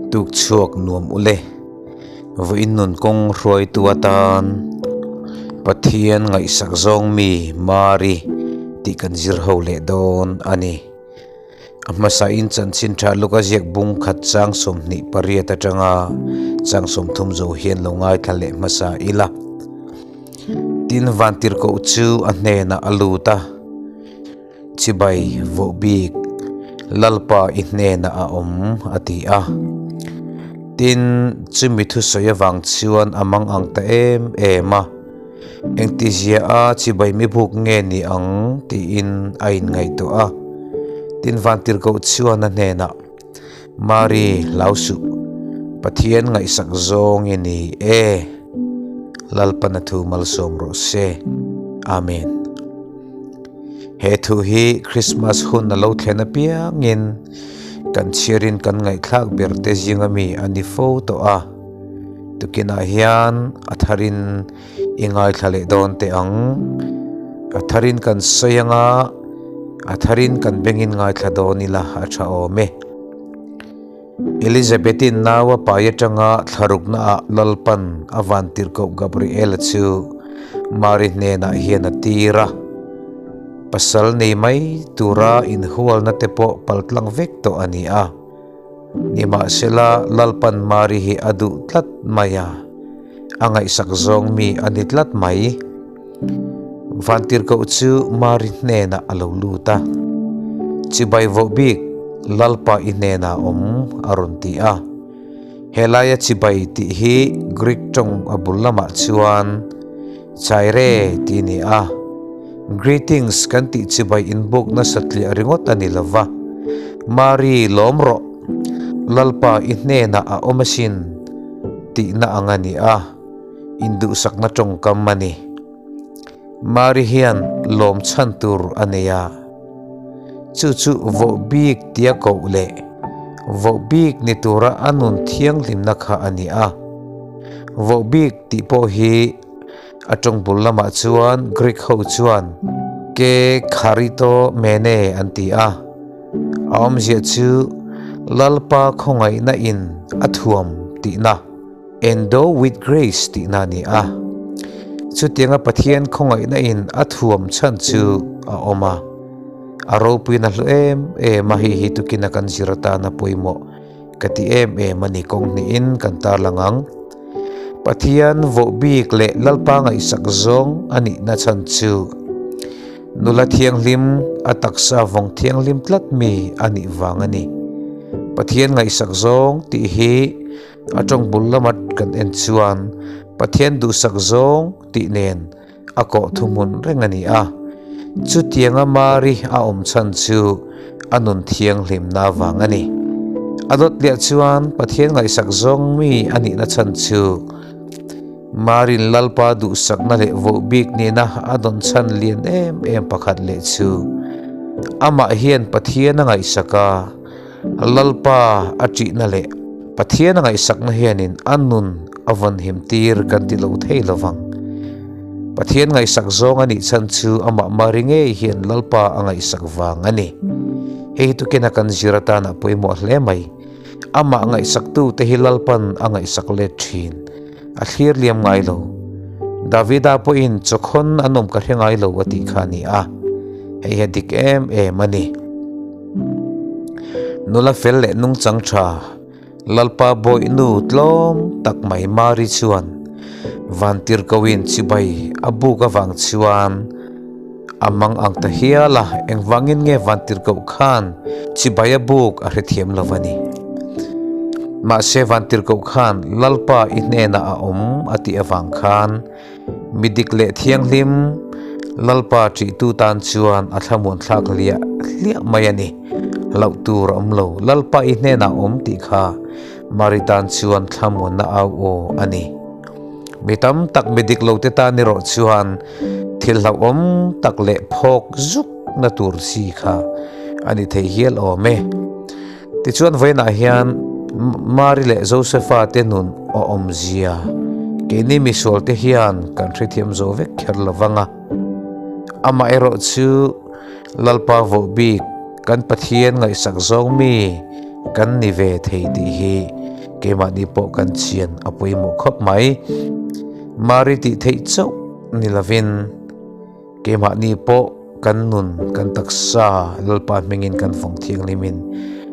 Tuk chhuak nuam ule. Vawiin nun kawng hruaitu atan Pathian ngaihsak zawng mi Mari tih kan zir ho leh dawn a ni. A hmasain chanchin tha luk a ziak bung khat chang 28 atanga chang 30 zo hian lo ngaithla leh hmasa ila. Tin vantirhkoh chu a hnenah a lut a, Chibai vawh bik Lalpa i hnenah a awm a ti a. Tin chumi thusawi avang chuan a mang ang ta em em a. Engtizia a chibai mi buk nge ni ang tiin a inngaihtuah a. Tin vantirhkoh chuan a hnenah, Mari, hlau suh, Pathian ngaihsak zawng i ni e. Lalpan a thu malsawm rawh se. Amen. He thu hi Krismas hun a lo thlen apiangin kan chhiarin kan ngaihthlak ber te zinga mi a ni fo tawh a. Tukinah hian a tharin i ngaithla leh dawn teh ang. A tharin kan sawi anga a tharin kan bengin ngaithla dawn ila a tha awm e. Elizabeth-in nau a pai atanga thlarukna ah Lalpan a vantirhkoh Gabriel-a chu Mari hnenah hian a tir a. Pasal nei mai tura inhualna te pawh paltlang vek tawh a ni a. Nimahsela, Lalpan Mari hi a duh tlat mai a, a ngaihsak zawng mi a ni tlat mai. Vantirhkoh chu Mari hnenah a lo lut a, Chibai vawh bik, Lalpa i hnenah awm, a rawn ti a. Helaia chibai tih hi Greek tawng a bul lamah chuan Chaire tih a ni a. Greetings kan tih chibai inbuk nasa tliah ringawt a ni lo va. Mari lawm rawh, Lalpa i hnenah a awm asin tihna ang a ni a, induhsakna tawngkam a ni. Mari hian lawm chhan tur a nei a, chu chu vawh bik tia koh leh vawh bik ni tura a nun thianghlimna kha a ni a. Vawh bik tih pawh hi a tawng bul lamah chuan Greek ho chuan ke kharito mene an ti a, a awmzia chu Lalpa khawngaihna in a thuam tihna, endow with grace tihna a ni a. Chutianga Pathian khawngaihna in a thuam chhan chu a awm a, a ropuina hlu em em a, hei hi tukina kan zir atana pawimawh Ka ti em em a ni kawng hnihin kan tarlang ang. Pathian vawh bik leh Lalpa ngaihsak zawng a nihna chhan chu nula thianghlim a taksa vawng thianghlim tlat mi a nih vang a ni. Pathian ngaihsak zawng tih hi a tawng bul lama kan en chuan Pathian duhsak zawng tih nen a kawh thuhmun reng a ni a. Chutianga Mari a awm chhan chu a nun thianghlimna avang a ni. A dawt liah chuan Pathian ngaihsak zawng mi a nihna chhan chu Marin Lalpa duhsakna leh vohbik nihna a dawn chhan lian em em pakhat leh chu amah hian Pathian a ngaihsak a, Lalpa a ṭihna leh Pathian a ngaihsakna hianin a nun a vawnhim tir kan ti lo thei lo vang. Pathian ngaihsak zawng a nih chhan chu amah Mari ngei hian Lalpa a ngaihsak vang a ni. Hei hi tukina kan zir atana pawimawh hle mai. Amah ngaihsaktute hi Lalpan a ngaihsak let thin. A thlir liam ngai lo. Davida pawhin chawkhawn an awm ka hre ngai lo a tih kha a ni a. Hei hi a dik em em a ni. Nula fel leh nungchang tha Lalpa bawihnu tlawm tak mai Mari chuan Vantirhkohin chibai a buk avang chuan a mang ang ta hial a, engvangin nge Vantirhkoh khan chibai a buk a hrethiam lo a ni. Mahse Vantirhkoh khan Lalpa i hnenah a awm a tih avang khan Mi dik leh thianghlim Lalpa ṭihtu tan chuan a thlamuan thlak hliah hliah mai a ni. Hlauh tur a awm lo, Lalpa i hnenah awm tih kha Mari tan chuan thlamuanna au aw a ni. Mi tam tak mi dik lote tan erawh chuan thil hlauhawm tak leh phawk zukna tur chi kha a ni thei hial awm e. Tichuan vawiinah hian Mari leh Josefa te nun a awmzia keini misualte hian kan hrethiam zo vek kher lo vang a. Amaherawh chu Lalpa vohbik kan Pathian ngaihsak zawng mi kan ni ve thei tih hi. Keimahni pawh kan chian a pawimawh khawp mai. Mari tih theih chauh ni lovin keimahni pawh kan nun, kan taksa Lalpa hmingin kan fawng thianghlimin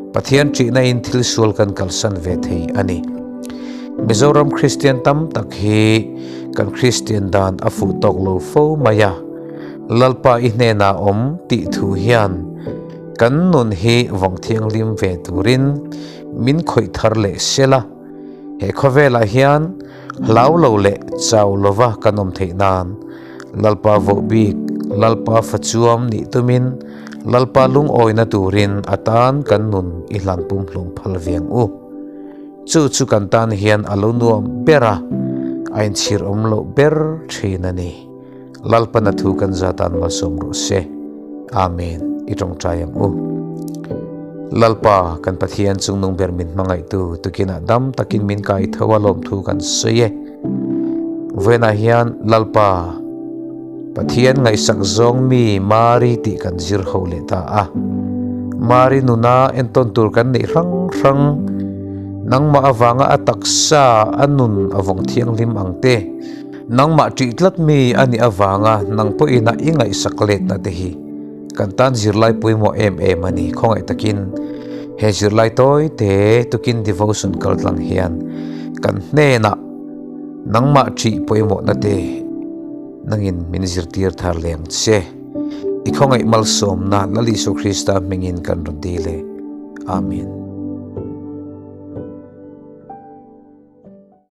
Pathian ṭihna-in thil sual kan kalsan ve thei a ni. Mizoram Kristian tam tak hi kan Kristian dan a fuh tawk lo fo mai a, Lalpa i hnenah awm tih thu hian kan nun hi vawng thianghlim ve turin min khawih thar leh sel a, he khawvelah hian hlau lo leh chau lova kan awm theih nan Lalpa voh bik, Lalpa fachuam nih tumin Lalpa lungawina turin a tan kan nun i hlan pumhlum phal viang u. Chu chu kan tan hian a lo nuam ber a, a inchhir awm loh ber thin a ni. Lalpana thu kan za tan malsawm rawh se. Amen. I tawngtai ang u. Lalpa, kan Pathian chungnung ber min hmangaihtu, tukinah dam takin min kai tho a lawmthu kan sawi e. Vawiinah hian Lalpa, Pathian ngaihsak zawng mi Mari tih kan zir ho leh ta a. Mari nuna entawn tur kan neih hrang hrang, nangmah avanga a taksa a nun a vawng thianghlim ang te, Nangmah ṭih tlat mi a nih avanga nang pawhin a i ngaihsak letna te hi kan tan zirlai pawimawh em em a ni. Khawngaih takin he zirlai tawi te tukin devotion kal tlang hian kan hnenah nangmah ṭih pawimawhna te nangin min zirtir thar leh ang che. I khawngaih malsawmna Lal Isua Krista hmingin kan rawn dil e. Amen.